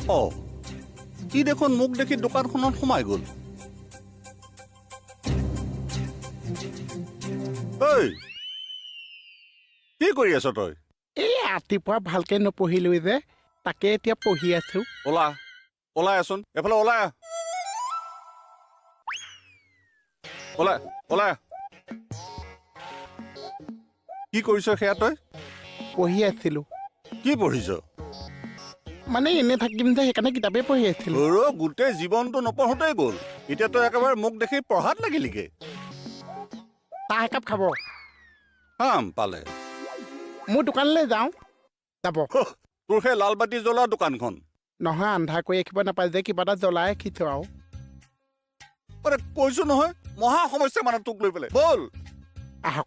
অ, ই দেখোন মোক দেখি দোকানখনত সোমাই গ'ল। ঐ, কি কৰি আছ তই? এই ৰাতিপুৱা ভালকে নপঢ়িলো যে, তাকে এতিয়া পঢ়ি আছো। ওলা, ওলাই আছোন এফালে, ওলাই আহ। ওলাই, ওলাই আহ। কি কৰিছ সেয়া তই? পঢ়ি আছিলো। কি পঢ়িছ? মানে এনে থাকিম যে, সেইকাৰণে কিতাপেই পঢ়ি আছিলো। ৰ, গোটেই জীৱনটো নপঢ়োতেই গ'ল, এতিয়া তই একেবাৰে মোক দেখি পঢ়াত লাগিলিগে। চাহ একাপ খাব? খাম পালে। মোৰ দোকানলৈ যাওঁ, যাব? তোৰ সেই লাল বাতি জ্বলোৱা দোকানখন? নহয়, আন্ধাৰ কৰি ৰাখিব নাপায় যে, কিবা এটা জ্বলাই ৰাখিছো আৰু। আৰে কৈছো নহয়, মহা সমস্যা মানে তোক লৈ পেলাই। ব'ল। আহক।